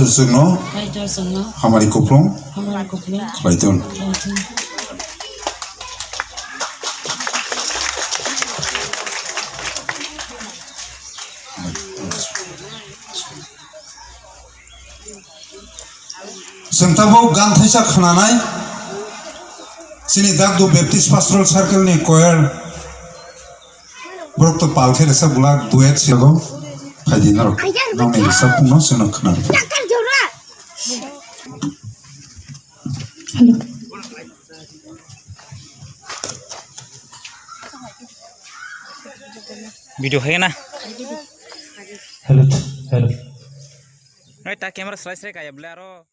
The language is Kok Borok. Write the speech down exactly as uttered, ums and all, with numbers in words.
Chwngno Kaitor chwngno hamari kuplung hamari kuplung khlai thung. Khlai thung. Chwng tabuk gan thaisa khnanai chini Dakdu Baptist Pastoral Circle ni choir. Borok to pal khe rwchap glak, duet se go. Phaidi norok. Nokni rwchapmung no chwngno khna rw. Video hai na. Hello, hello. Noi ta camera slide slide kaya ble aro.